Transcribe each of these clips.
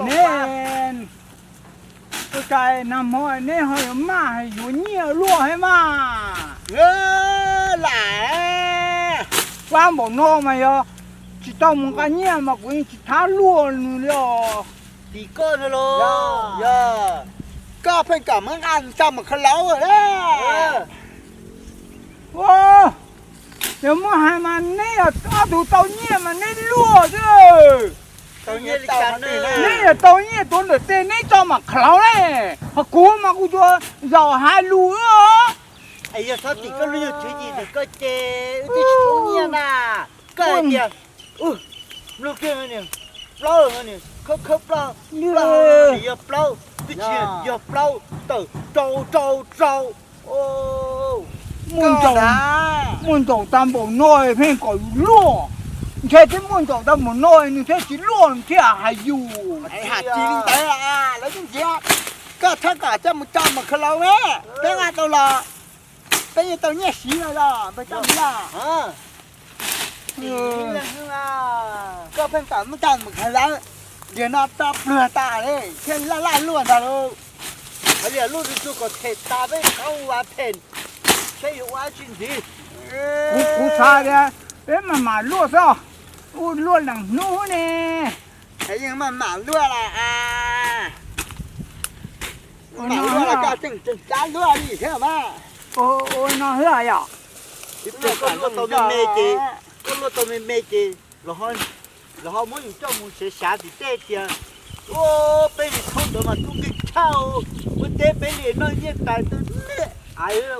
Neb, ua cas nag hmo neb ho yuav maj yuav nyiaj luaj thiab mas? Lam, pab npaum no mas yog tsis tau mus nqa nyiaj mas kuv yeej tsis thab luaj nws li os. Tim koj no los, yog koj pheej kom muab nqa tso mus khaws lauv lawm. Yog muab hais mas neb yog ob tug tau nyiaj mas neb luaj xwb. Neb yog tau nyiaj tuav ntawm tej neb tso mam khaws lauv ne, ho kuv mas kuv tsuas zaum hais lus os. Yog xav tim koj lub yug tswv yim ntawm koj ces wb twb tsis poob nyiaj na. Koj hais tias, mloog kiag no, plaub no, khawb khawb plaub, plaub no yog plaub, twb tsis yog plaub, tawm rau rau rau. Muaj ntsaum tag npaum no pheej kom yus luaj, ntshe twb muaj ntsaum tag npaum no nws thiaj tsis luaj thiaj hais yus. Hais tsis li ntawd, lawv twb ntxias koj txhob kom coj mus tso mus khaws lauv, peb nqa tau los, peb yeej tau nyiaj siv los los npawg Txoj Lis. Koj pheej kom muab tso mus khaws lauv, tiam no tso pluag tas li thiaj laj laj luaj ntag lauj. Hais li luaj tsuag tsuag kom them tas peb qab ua phem, saib yuav ua dab tsi ntxiv. Kuv, kuv xav tias peb maj mam luaj xwb, ua luaj leej hnub ne. Yeej maj mam luaj lawm. Maj mam luaj los koj tseem tseem cab luaj li thiab mas. Ua no xwb yom. Koj luaj tau me me ces, koj luaj tau me me ces los ho muab yus coj mus sav sav tim tej tias, ua peb li thaub ntawd mas tub nkeeg tshaj, ua teb peb li noj nyiaj tais tau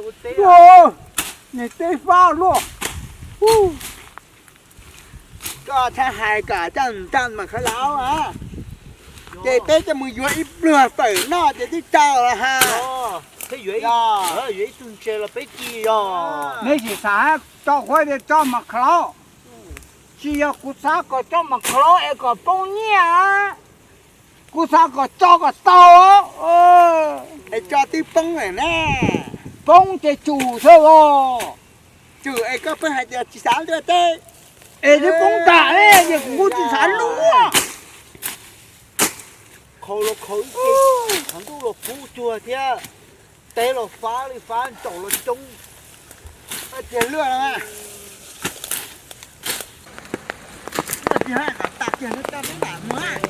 ua teb. Niag teb fab luaj. Koj txhob hais kom coj mus tso mus khaws lauv, ces peb coj mus yuav ib pluag fawm noj ces twb tau los ha. Yuav ib tug ntses los peb ci yog. Neb sim xav tso qhuav tias tso mus khaws lauv, tsis yog kuv xav kom tso mus khaws lauv es kom poob nyiaj, kuv xav kom tso kom tau. Es tso twb poob lawm ne. Poob ces tsum xwb os. Tsum es koj pheej hais tias tsis xav luaj teb. Es twb poob tas ne, ces kuv kuj tsis xav luaj. Qhau los qhau ib ce, qhov ntuj los kub cuag thiab, teb los fab li fab, ntsaum los coob. Tiag luaj, luaj tiag, tas kiag no coj peb mam mus.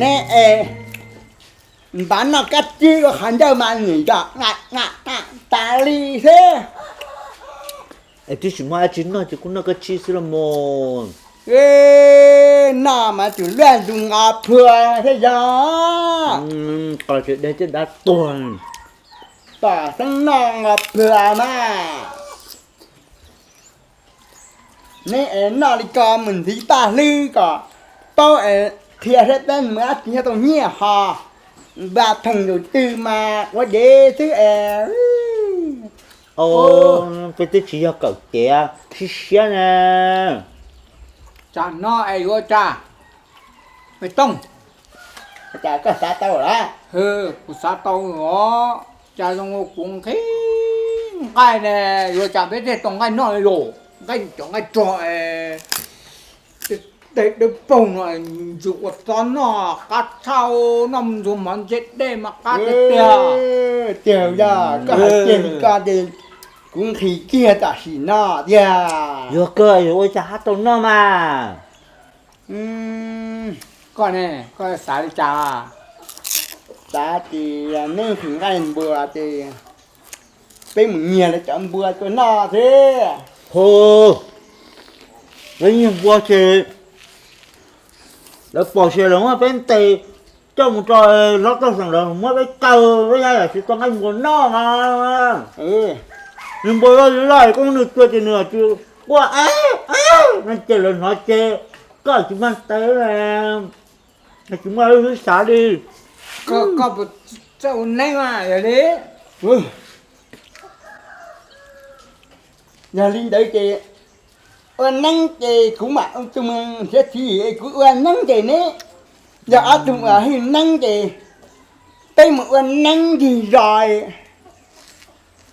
Neb es npaj noj kab tsib ua qhov ncauj mas nim yog nqa nqa tas li xwb. Es twb tsis muaj dab tsi noj ces kuj noj kab tsib xwb los mas. Noj mas tsum luaj ntug nqos plhuav thiab yog. Qos tsis dej coj dab tuag. Pom xeeb noj nqos plhuav mas. Neb es noj li ko mus ntxiv paj hlwb kom paub es qhia saib peb mus dab tsi thiaj tau nyiaj ho. Npaj pheej zaum twg mas ua dev xwb es. Peb twb tsis yog kawm tiav siab siab na. Tsam no es yuav tsam me tooj. Cas koj xav tau lawm? Kuv xav tau os, cas zoo kuv nqhis nqaij ne, yuav tsam peb tej tau nqaij noj li los, nqaij cov nqaij rog es. Tej dawb paug no ntsws ua txob noj qab tshaj, noj mus ntxuag mov ntse dej mas qab tiag tiag. Tiag yog koj hais tiag li ko ces kuv nqhis kiag tam sim no tiag. Yog kawg, yuav ua cas hab tau noj mas. Koj ne, koj xav li cas? Xav ces neb nqhis nqaij npua ces peb mus nyiag lawv cov npua tuaj noj xwb. Ho, lawv nyiag npua ces lawv pom ces lawv muab peb ntes coj mus rau hlob toj xeem, lawv muab peb kaw, peb yam tsis tau nqaij npua noj na. Nws npua loj li loj, koj muab nws tua ces nws tsis quaj no ces lawv hnov ces koj tsis mag tes, tsis muaj lub siab xav li. Koj puas txawj ua neeb mas yog li? Yog li ntawd ces ua neeb ces kuv mam ua tus mus nrhiav txiv es kuv ua neeb ces neb yog ob tug uas hwj neeb ces peb mus ua neeb ntig zos.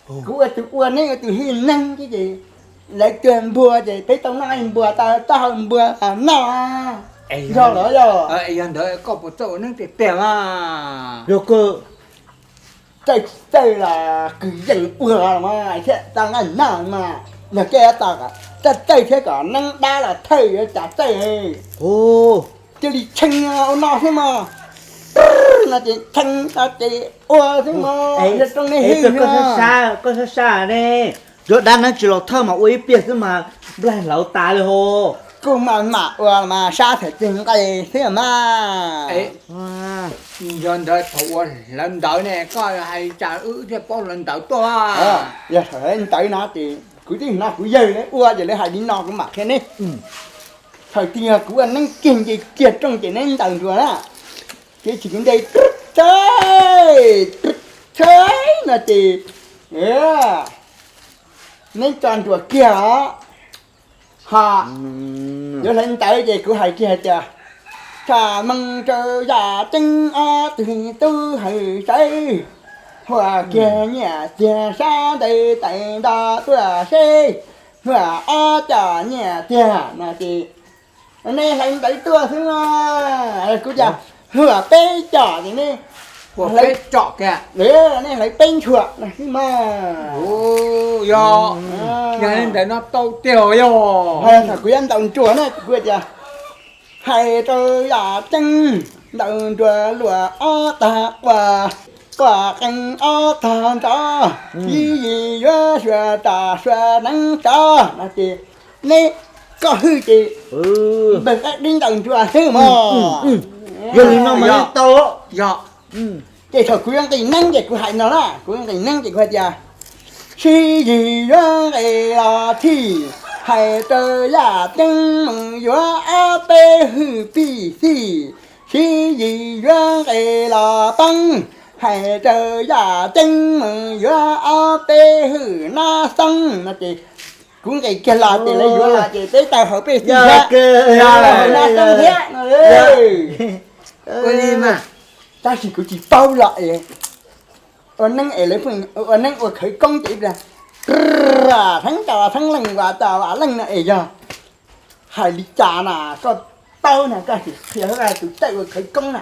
Kuv ua tus ua, neb ua tus hwj neeb ces lawv tua npua ces peb tau noj npua, tau taub hau npua noj. Yog los yog? Yog ntawd koj puas txawj ua neeb tiag tiag mas? Yog kawg. Txawj tsis txawj los kwv yees ua los mas thiaj tau nqaij noj mas. Yog koj tau txawj txawj thiab kom neeb dab los thawj yuav cas txawj. Cia li tshee ua no xwb mog. No ces tshee no ces ua xwb mog, yog rau nej hwj. Koj sab sab ne, cov dab neeb tsis los thawj mas ua ib pliag xwb mas nplaig hlauv tas li ho. Kuj mam mam ua mas sab thaum ceg nqaij xwb mas. Yog ntawd thaum uas lawv ntawd ne koj hais cas wb thiaj paub lawv ntawd tuaj? Yog thaum lawv ntawd no ces kuv twb hnov kuv yawg lawv ua ces lawv hais li no kuv mam qhia neb. Thaum twg yog kuv ua neeb kiag nce kiag rooj ces neb ntaus nruas na, ces tsis kuv nte tshab tshab no ces neb tso nruas kiag os. Ho yuav hlawv ntawd ces kuv hais kiag hais tias, tshaj moo rau yaj ceeb ob tug tub hawm sawv, huam kiag nyiaj txiag sab ntawd tais nto tuaj seb, huam ob coj nyiaj txiag no ces nej hlawv ntawd tuaj xwb mas. Kuv cas huam peb coj ces nej, nej hlawv peb nchuam no xwb mas. Yog, yog li ntawd no tau tiag yog. Thaum kuv yuav ntaus nruas na kuv tias, hais rau yaj ceeb, ntaus nruas luaj ob tag quaj, quaj qees ob tag nrov, yij yim yuav suav ras suav neeb tso no ces neb, koj hwj ces npawg qaib dib ntaus nruas xwb mog. Yog li no mas yeej tau. Ces thaum kuv yuav nqis neeb ces kuv hais no na, kuv yuav nqis neeb ces kuv hais tias, sib yig yuav nqis los thij, hais rau yaj ceeb mus yuav ob peb hwj pij xij, sib yig yuav nqis los poob, hais rau yaj ceeb mus yuav ob peb hwj nab xoob no ces kuv nqis kiag los ces lawv yuav los ces peb tau hauv pej xeem thiab, hauv nab xoob thiab no. Tab sis kuv tsis paub los es ua neeb es lawv pheej ua neeb ua khawv koob ces ib pliag theeb cov theeb leej vas cov vas leej no es yog hais li cas na, koj paub na koj sim qhia tus txawj ua khawv koob na,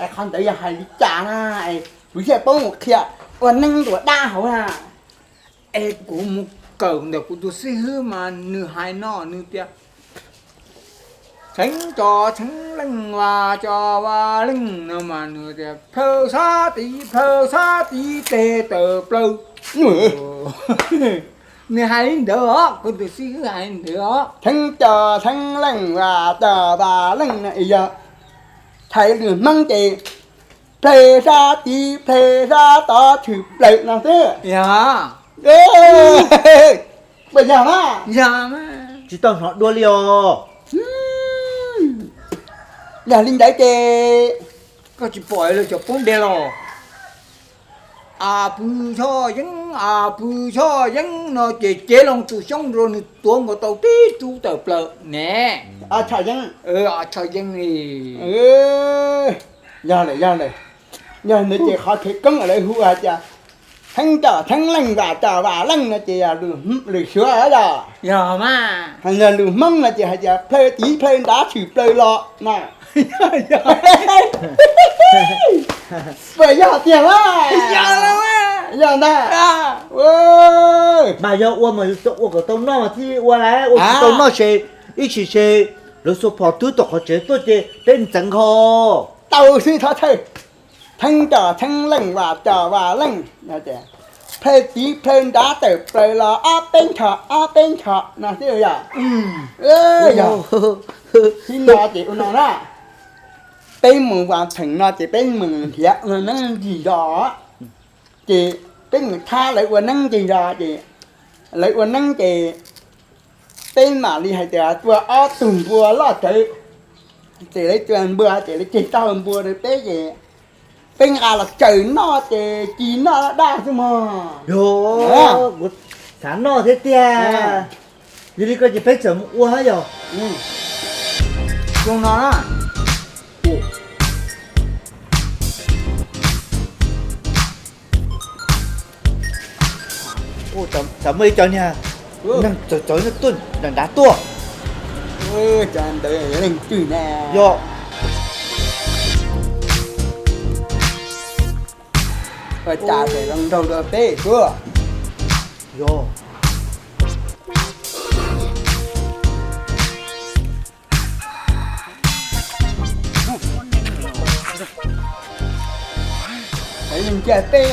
es qhov ntawd yog hais li cas na, es kuv thiaj paub mus qhia ua neeb nruas dab hauv na. Es kuv mus kawm ntawm kuv tus xib hwb mas nws hais no nws tias, theeb cov theeb leej vas cov vas leej no mas nws tias plhaw sab tid plhaw sab tid tes tawm plaws. Nws hais li ntawd os, kuv tus xib hwb hais li ntawd os. Theeb cov theeb leej vas cov vas leej no es yog hais lus Hmoob ces plhaw sab tid plhaw sab tod tshwm plaws no xwb. Puas yog mas? Tsis tau hnov dua li os. Yog li ntawd ces koj tsis pom lawv cov poob dej los, a pw xyoj yeeb a pw xyoj yeeb no ces cev loo tsus xyoob rau nws tuav nkaus tau tib tug tawm plaws ne. Tshaj yeeb, tshaj yeeb li. Yog lawm, yog lawm. Yog ntawd ces qhov khawv koob lawv hu hais tias Theeb cov theeb leej, vas cov vas leej no ces yog lwm suav yog. Yog lwm Hmoob no ces hais tias plhaw tiv plhaw nrad tshwm plaws los no. Puas yog tiag mas? Yog ntag. Mas yog ua mas ua kom tau noj mas thiaj ua lawm, ua tsis tau noj ces ib txhis ces lawv xuas phom twb tom qhov tsev tuaj ces peb ntxeev nkaus. Tau xwb thov thawj. Theeb cov theeb leej, vas cov vas leej, plhaw tiv plhaw nrad tawm plaws los ob peb ncho ob peb ncho no xwb yog. Yog, tib no ces ua no na, peb mus vas theem no ces peb mus nrhiav ua neeb ncig zos, ces peb mus thab lawv ua neeb ncig zos ces lawv ua neeb ces peb mam li hais tias tua ob tug npua loj tsawv, ces lawv tua npua ces lawv ceg tau npua rau peb ces peb nqa los tsaws noj ces ci noj daj xwb mog. Yog, kuv xav noj thiab tiag. Yog li ko ces peb txawm mus ua yog. Zoo no na. Tsam muaj ib co niag neeg txawv txawv tuaj nram nrad tuaj. Cov ntawd leej twg na? Yog. Ua cas ces zoo nraug dua peb tuaj. Yog. Cia peb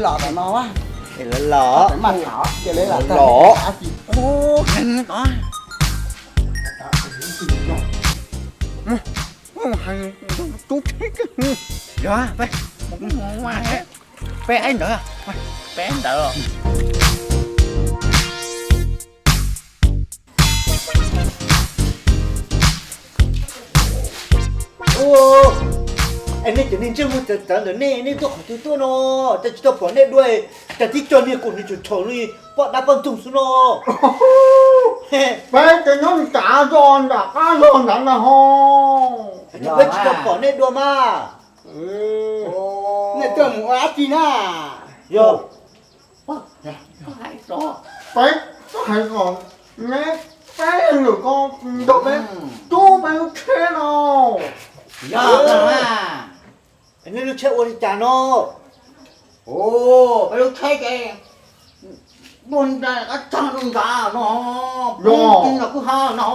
los tom no, lawv los, maj tham ces lawv los. Yog, peb, peb ntawd, peb ntawd. Es nej cov neeg ntsej muag txawv txawv ntawm nej, nej tuaj qhov twg tuaj no? Cas tsis tau pom nej dua, cas tib co niag kaus hniav tshau tshau li poj dab poj ntxoog xwb no. Peb ces nyob nram zos nram qab zos nrad ntag ho. Peb tsis tau pom nej dua mas. Nej tuaj mus ua dab tsi na? Yog. Peb hais kom neb peb lwm ko nrog peb rub peb lub tsheb no. Yog, nej lub tsheb ua li cas no? Peb lub tsheb ces dua nra qab tag dua nrad no, peb ua kwj ha no.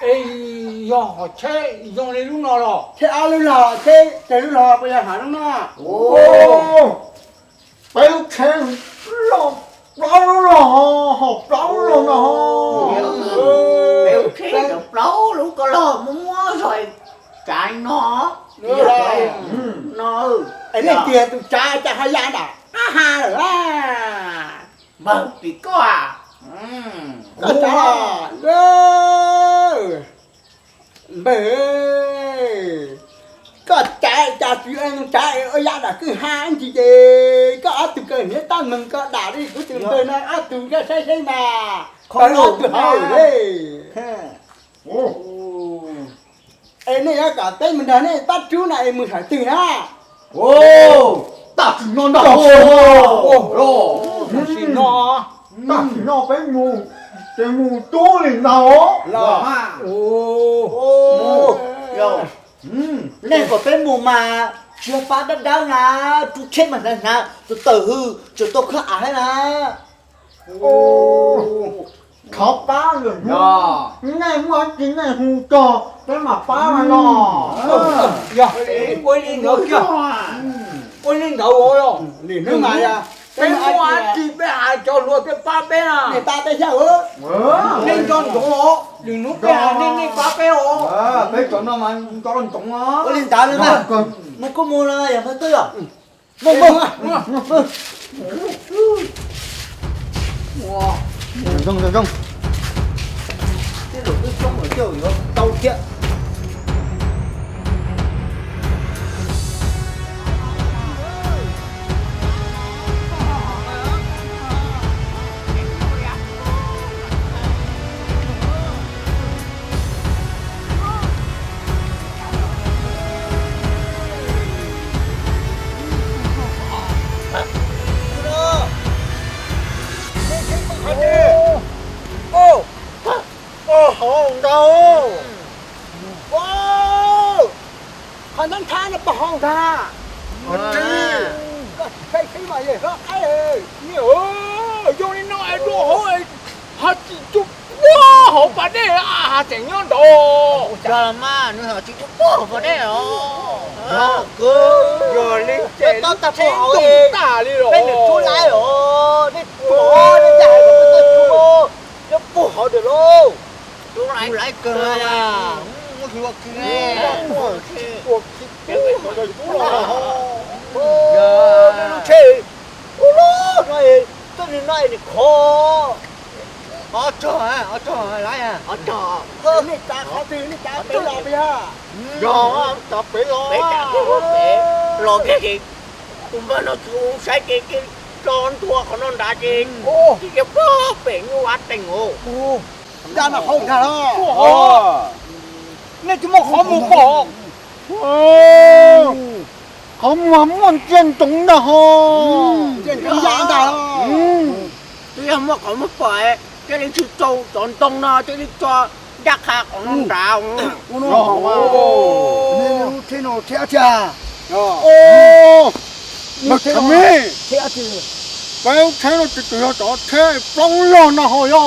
Es yog hom tsheb zoo li lub no los? Tsheb ob lub los, tsheb tsawg lub los puas yog hom lub no? Peb lub tsheb loj plaub lub los, hom plaub lub los no. Peb lub tsheb plaub lub ko los muab zog tsav no. No, es nej tiag tus tsav cas ho ya nram qab ha lawm a? Npawg, pim koj, koj tsav los? Npawg, koj tsav cas tsis tsav ua ya nram kwj ha ntsis ces koj ob tug kaus hniav tab meeg koj dam li kuv tus npawg no ob tug nkaj saib saib mas, koj ob tug hauv. Es nej yuav kom peb mus nrog nej pab rub no es mus thaum twg na? Tam sim no ntag. Tam sim no, tam sim no peb mus, ces mus tub li ntag. Nej kom peb mus mas tsis yog pab dab dab na, rub tsheb mas hnav hnav, tus tawm hws tseem tau khab av thiab na. Thov pab lwm hnub nej muaj dab tsi nej hu txog peb mam pab mas los. Yog, ua li ntawd kiag, ua li ntawd os. Peb muaj dab tsi peb hais cov hluas thiaj pab peb na. Nej nco ntsoov os, lwm hnub peb hais nej, nej pab peb os. Peb cov no mas nco ntsoov os. Ua li ntawd los mas, mus kuj mus los yog peb tuaj yog. Zoo zoo zoo. Tej zaum twb coob lawm thiaj yuav tau thiab. Thab no pog hauv ntag. Koj tsis saib xwb mas yog hlob qaib. Yog li no es dua hauv es ho tsis tsuj puag hauv pas dej, hav tseem nyob nraud. Yog los mas nws ho tsis tsuj puag hauv pas dej os. Yog li ces lub tsheb ntoo tag li los. Peb nws tsuj laib os, nej tsuj, nej cas hais kom peb tsuj, nyob puag hauv lawm lauj. Tsuj laib kawg, muab khi ua khi ne. Lub tsheb ub lub no, txoj niag no es nws khov. Ob tog, ob tog lawm. Ob tog, nej tsa qhov twg, nej tsa pem los pem yog? Yog tsa pem los. Pem tsa pem los. Los kiag ces tus npawg no tsis ua saib ces cia li tso ntua qhov no nrad ces tsis cia pog pem nyuj vaj teem os. Nta no hauv ntag los? Nej tsis muaj qhov muag pom. Qhov muag muaj ntsia ntsoov ntag ho. Ntsia ntsoov ya ntag. Twb yog muaj qhov muag pom, cia li tsis tau cov ntoo no cia li tso ncaj qha qhov no nrad. Lub tsheb no tsheb dab tsi? Mas thaum me, peb lub tsheb no tsis tus yog cov tsheb plaub log no ho yog.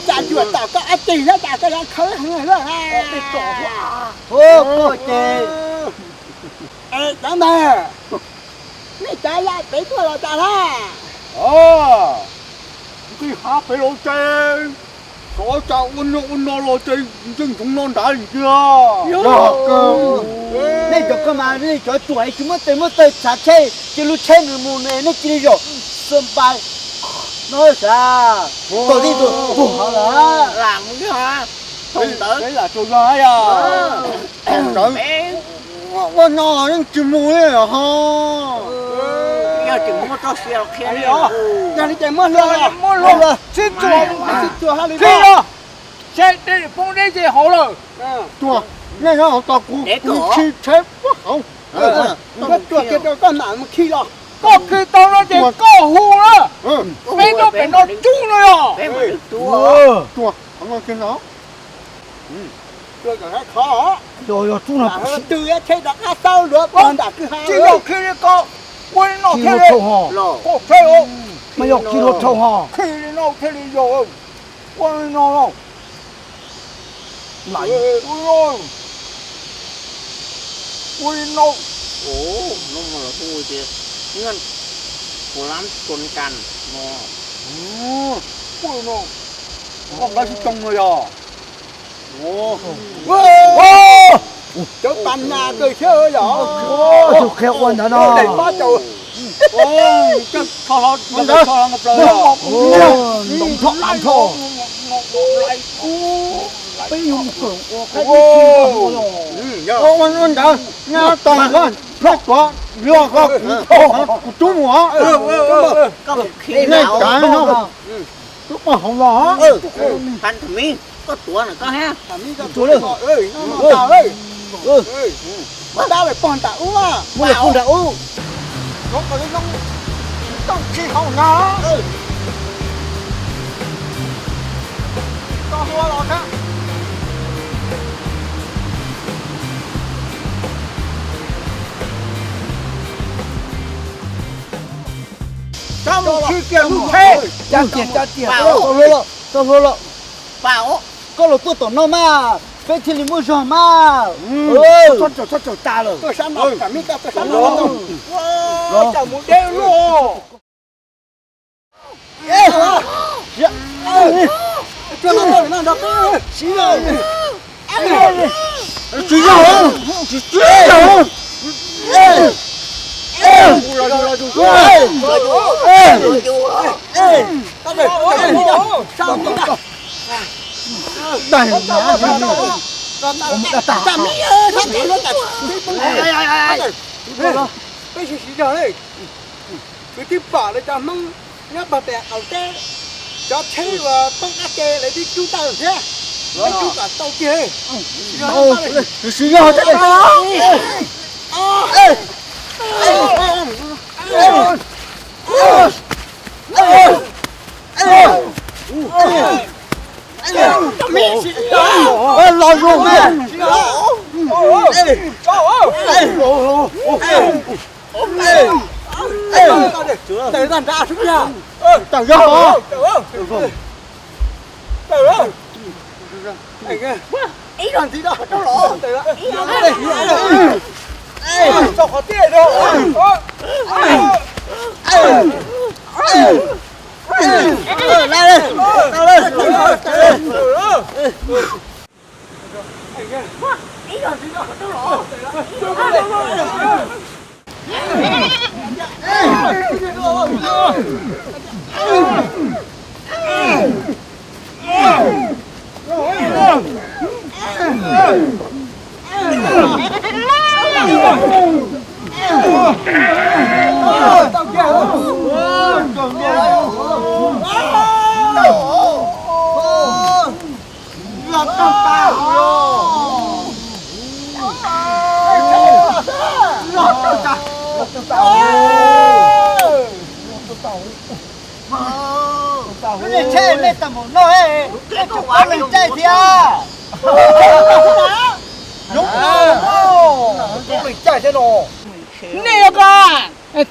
Cas yuav tom koj ob ceg thiab cas koj yuav khawb heev lawm. Koj ces, cov ntawd, nej cav ya pem tuaj los cas na? Nqis hav pem los ces, cov cas ua no ua no los ces ntsia ntsoov no nrad li tiag. Nej cov koj mas nej cov ruam tsis muaj tes muaj taw tsav tsheb, ces lub tsheb nws mus ne nej cia li zaum xo npai no sav, tom tej tus puag hauv lawm. Ntawd ua no yeej tsis mus li ho. Yog tsis muaj txoj sia qhia li, yog li ces muab hlua, muab hlua, sib txuas, sib txuas ha li, seb dej poob deb ze hauv lawm. Tuag, nej nyob hauv tos kuv, kuv tshib tsheb puag hauv. Koj tuag kiag rau koj mam mus khi los. Koj khi tau no ces koj hu na. Peb nyob pem no tsuj no yog. Tuag, qhov no kiag no. Yog tsuj no, twg tsheb rov qab xauj luag pog nram kwj ha. Tsis yog khi li ko, ua li no thiaj li, koj saib, mas yog khi luag rhau ho, khi li no thiaj li yog, ua li no. Ua li no, ua li no, koj nqa sib too no yog. Cov pas nas kawg thiab yog. Tus qhia ua ntawd no. Ntoo thoj, ntoo thoj. Peb yuav mus kawm ua qaib ua ntawd, nyab tos koj, koj tuav, yog koj, kuv tub mus os. Nej kav no, tub poj hauv los. Koj tuav na koj ha. Tuav lawm. Dab lawm pog nram ub, muab lawm pog nram ub. Tsis tau khi hauv na. Tsis tau hlua los thiab. Txhob mus khi kiag lub tsheb. Txhob hlua lawm, txhob hlua lawm. Koj los tuaj tom no mas, peb thiaj li muaj zog mas. Txhob tsaws tas lawm. Tuaj sab no, Kam Mib, koj tuaj sab no. Txhob mus deb luaj. Tsis yog, tsis yog, tsis yog. Peb siv zog, peb twb pom lawv cov Hmoob nyob pag pem qaum teb, cov tsheb uas poob qab ke lawv twb cub tau thiab, peb cub kom tau kiag. Siv zog. Los zus. Tawm yog. Nej tsheb nej tau mus noj, nej tseem pab leej caij thiab. Nej yog ko,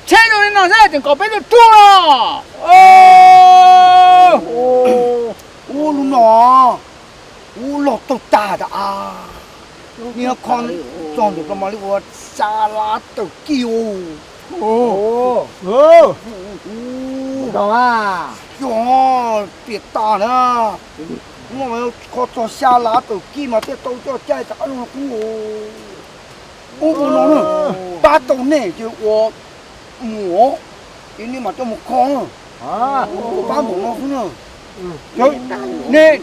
tsheb zoo li no xwb tseem kom peb tuaj ruaj los. Ua lub no, ua loj tau tag tas, nej kho txog ntawm ko mas li ua xya lab tawm kij. Yog, piam tas na, kho txog xya lab tawm kij mas thiaj tau coj caij rov qab los kub. Ub, ua no na, pab tau nej ces ua mus, ces nej mam coj mus kho na. Pab npaum no xwb na. Nej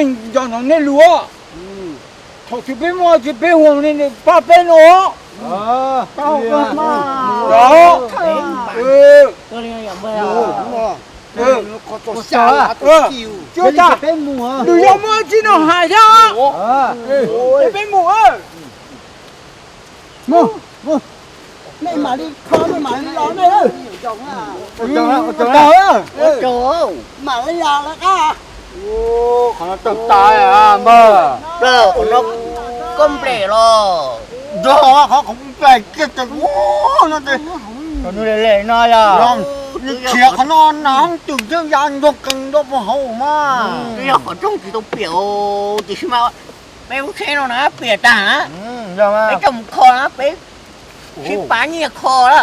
nco ntsoov nej lus, thaum twg peb muaj tsis peb hu nej pab peb no. Nws yog muaj tsis no hais thiab, peb mus. Nej mam li kho, nej mam li los nej. Mam li los lawm qab. Qhov no tawg tas npawg. Plaws qhov no koj nplem los. Nrog qhov qhov nplem kiag tas no, nws lem lem no yog. Nws khiav qhov no na, twm thiaj ya nrog qees nrog puag hauv mas. Twb yog qhov rooj tsis tau piam tiam sis mas peb lub tsheb no na piam tag na, peb coj mus kho na, peb sib pab nyiaj kho lawm.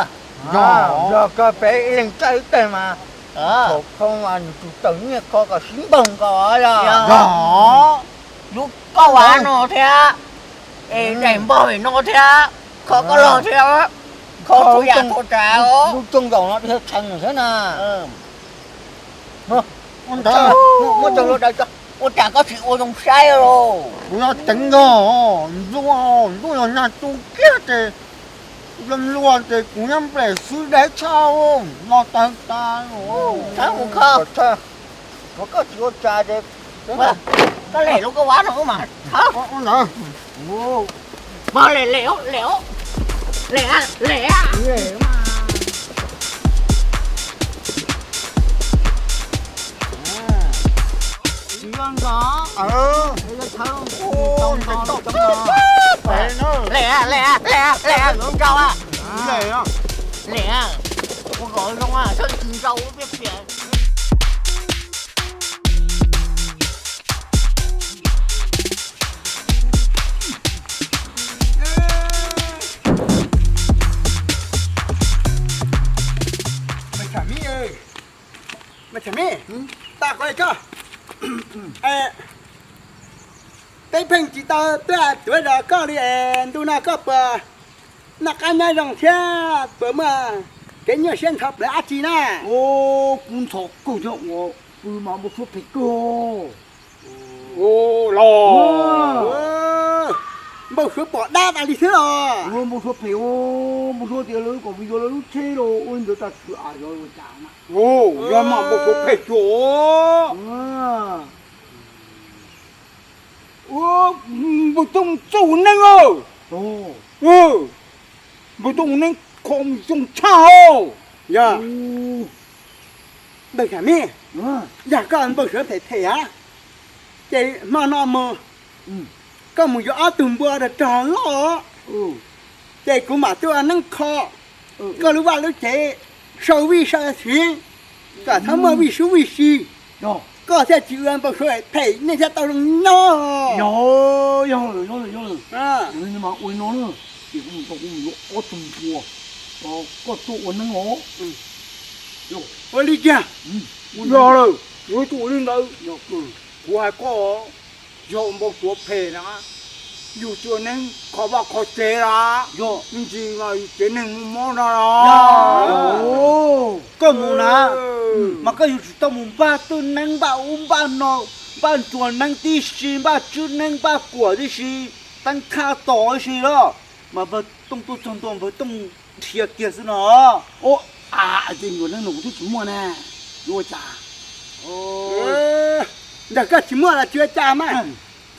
Yog, yog koj peb ib leeg txawj ib teg mas, thaum kho mas nws tus tawm nyiaj kho kom sib npaug nkaus yog. Lub kauj av no thiab, es daim npog no thiab, kho koj los thiab, kho txhua yam txhua tsav. Lub rooj zaum no dhia tshee xwb na. Muab cog lub dawb tso. Ua cas koj tsis ua zoo saib los? Kuv yog ceev nrog ntuj, ntuj yog nag tu kiag ces, luag ces kuv nyob nplem xwb deb tshaj, los tawg tas. Txhob mus kho, koj tsis ua cas ces koj lem lub kauj av no mas. Mas lem lem lem lem lem. Tsis yog nrog, tau tau tau tau. Lem lem lem lem nrau a. Lem, ua kom zoo a, txhob tsis nrau piaj piam. Mas Tsam Mib, tas qhov koj, peb pheej tsis tau tuaj tuav zog koj li es ntu no koj puas noj qab nyob zoo thiab puas muaj kev nyuaj siab ntxhov plawv dab tsi na? Kuv ntxhov kawg thiab, ua pw mas npau suav phem kawg. Los, npau suav pom dab tas li xwb los. Npau suav phem, npau suav tias lawv kom mus yuav lawv lub tsheb los ua li ntawd tas, tsis am yuav ua cas na. Yog mas npau suav phem cuag. Npawg Tooj txuj neeg, npawg Tooj neeg kho zoo tshaj os. Yog, npawg Tsam Mib, yog koj npau suav phem phem a, Ces hmo no mus, koj mus yuav ob tug npua rog rog loj, ces kuv mam tuaj ua neeb kho koj lub vaj lub tsev, sau vij sau xiv, kom txhob muaj vij sub vij si, koj thiaj tsis ua npau suav phem, nej thiaj tau zoo nyob. Yog, yog lawm, yog lawm, yog lawm. Ua li no na, ces kuv mus tau kuv mus yuav ob tug npua, koj tuaj ua neeb os. Ua li kiag. Yog lawm, yuav tsum ua li ntawd. Kuv hais koj, yog ua npau suav phem na, yus tsis ua neeb kho vaj kho tsev los, yog me ntsis mas yus tsev neeg muaj mob no los. Koj mus na, mas koj yuav tsum tau mus npaj twj neeb, npaj ub npaj no, npaj ntsuas neeb tib si, npaj tswb neeb, npaj kuam tib si, teeb thaj tos tib si los, mas npawg Tooj tuaj txog ntua npawg Tooj nrhiav kiag xwb no. Ces ntsuas neeb no kuv twb tsis muaj ne, yuav ua cas? Ntawm koj tsis muaj los tsis ua cas mas,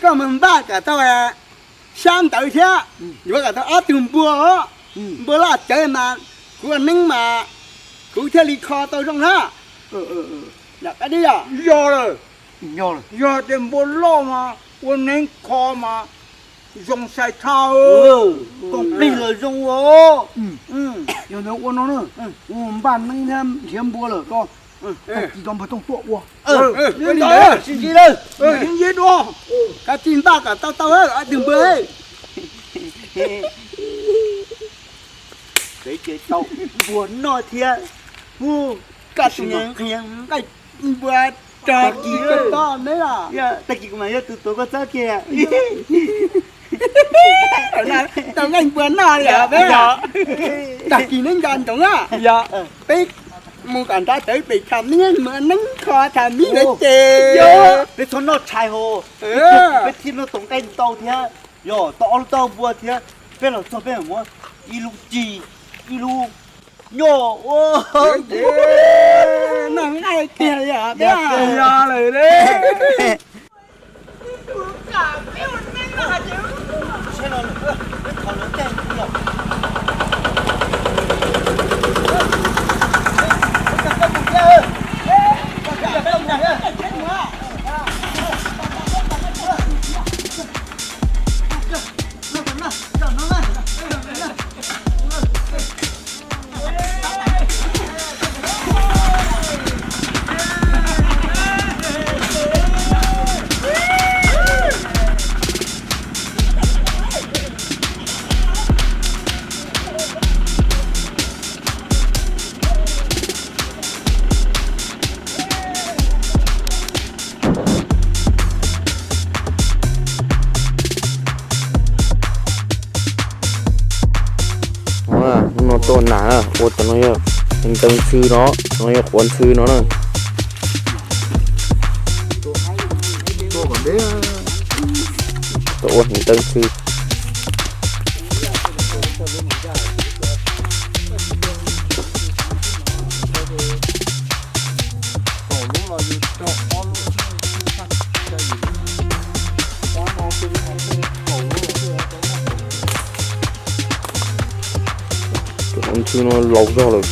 koj mus npaj kom tau xyab ntawv thiab, yuav kom tau ob tug npua, npua loj cawv mas kuv ua neeb mas kuv thiaj li kho tau zoo na. Yog lawm, yog tias npua loj mas ua neeb kho mas zoo sai tshaj. Tooj plig los zoo ua. Yog ntawd ua no na, kuv npaj neeb thiab nrhiav npua lawm, tag kis tau npawg Tooj tuaj ua. Sib ntsib lawm, sib ntsib dua. Kav tsij npaj kom tau tau ob tug npua. Peb ces tau npua noj thiab, koj tus niam nqhis nqaij npua rog kis koj tod neb los. Tag kis kuv mam yog tus tuav koj txob kiag. Tau nqaij npua noj li peb. Tag kis neb nco ntsoov na, peb mus kom nrad tawv pem tham miv, mus neeb kho tham miv lawv ces peb txhob noj tshais hos, peb thiaj noj tau nqaij ntau thiab. Yog tau ob lub taub npua thiab, peb los txog peb mam muab ib lub ci, ib lub nyoj ua. Noj nqaij tiag li os. Yog lawm. Hnub no tuaj nas, ua cov no yog heev teev ntxhw no, cov no yog quav ntxhw no na. Tuaj ua heev teev ntxhw. Cov ntxhw no laus zog lawm.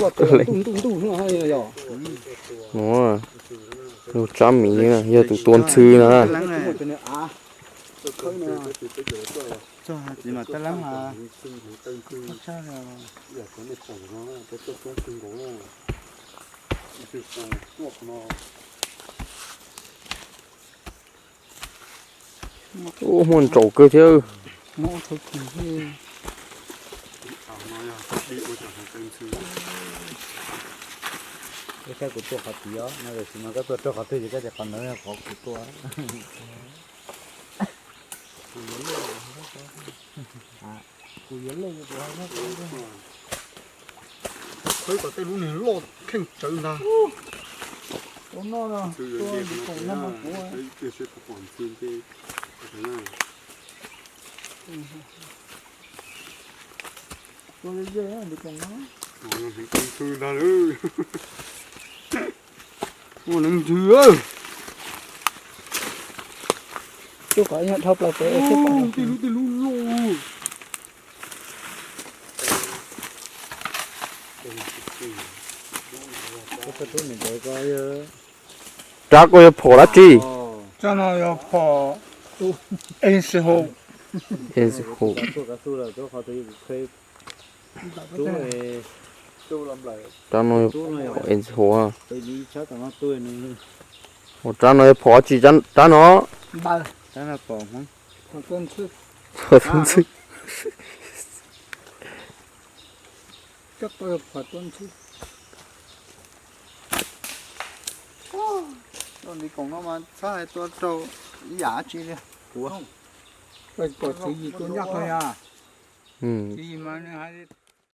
Ntuj ntuj ntuj ntuj no yog. Nws tsab miv, yog tus tua ntxhw na. Txog txiv mam tab lab mas. Ub, muaj ntsaum kawg thiab. Kuv tuaj qhov tid os, no tiam sis mas koj tuaj raug qhov twg ces koj tias qhov ntawd yog qhov kuv tuaj. Kuv yuav lej, kuv yuav lej. Khawb kom tej lub niag loj kheej tsawv ntag. Tus no, tus no mas kuv. Tus no. Tus no. Tus no. Ua neeg nthwv ntag. Ua neeg nthwv. Tub qhov ib dhau plaws pem. Tej lub tej lub loj. Rab koj yuav phom dab tsi? Rab no yog phom ensho. Ensho. Rab no yog phom ensho. Ua rab no yog phom dab tsi rab no? Phom tua ntxhw. Ntiv koom no mas txhob hais tua rau ib yam dab tsi li. Kuv pom tswv yim tua ncaj qha yog. Tswv yim mas nws hais li